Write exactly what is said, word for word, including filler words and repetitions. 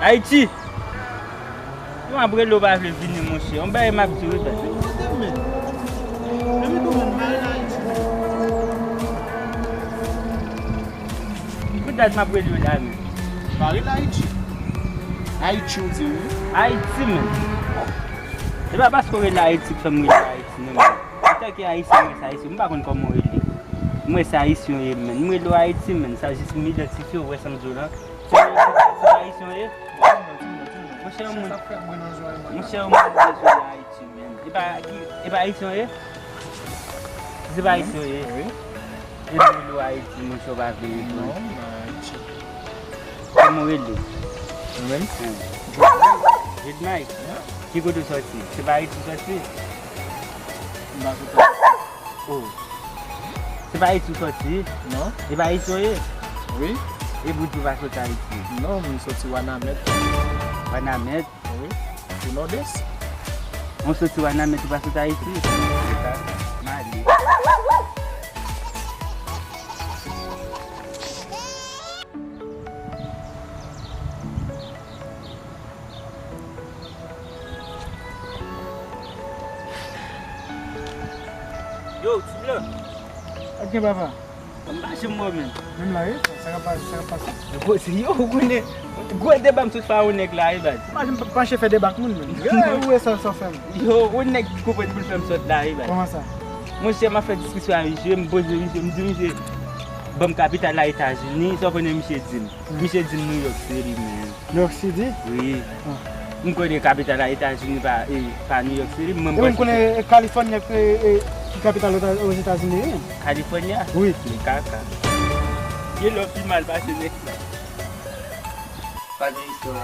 Ayiti! M ap rele w pa vle vini, monchè. Yon bagay m ap di w wi, frè. Vin kote m, men. Depi tou, men, m pa rele Ayiti. Ki dat m ap rele w la, men? M pa rele Ayiti. Ayiti, w di wi. Ayiti, men. Se pa paske w rele Ayiti k fè m rele w Ayiti, non, men. Antanke Ayisyen, m rele Ayisyen. M pa konn kòman w rele. M wè se Ayisyen w ye, men. M rele w Ayiti, men. Sa jis m idantifye w, w wè sa m di w lan. Se, se, se pa Ayisyen w ye? Monchè, yon moun, monchè, yon moun bezwen Ayiti, men. E pa, e pa Ayisyen w ye? Si se pa Ayisyen w ye? Wi. E nou rele w Ayiti, monchè, w pa vle reponn. Non, m Ayiti. Kòman w rele? Mwen menm? Wi. Jude Mike. Wi. Ki kote w sòti? Se pa Ayiti w sòti? M pa sòti Ayiti. Oh. Se pa Ayiti w sòti? Non. E pa Ayiti w ye? Wi. E pou di w pa sòti Ayiti? Non, m sòti Wanament. Wanament? Wi. Ou Nòdès? Ou sòti Wanament, ou pa sòti Ayiti? Se sa. M ale. Yo, ti blan. Sa k gen, papa? M pa janm wè w menm. Menm la, wi. Sa k ap pase, sa k ap pase? Gwo, se yo, ou konnen. Gwo deba m sot fè a yon nèg la, wi, baz. Pa janm panche fè deba ak moun, menm. Ou wè sa, sa w fè m. Yo, yon nèg ki konprann pou l fè m sòt la, wi, baz. Kòman sa? Monchè, m ap fè diskisyon ak misye, m poze misye, m di misye, ban m kapital a Etazini, sa w konnen misye di m? Misye di m New York City, man. New York City? Wi. Ah. M konnen kapital a Etazini pa, e, pa New York City, mwen. E ou konnen, e, California, e, e, ki kapital Eta-, Ozetazini, wi. California? Wi. Li kaka. Gen lè w pi mal pase nèg la. Pa gen istwa.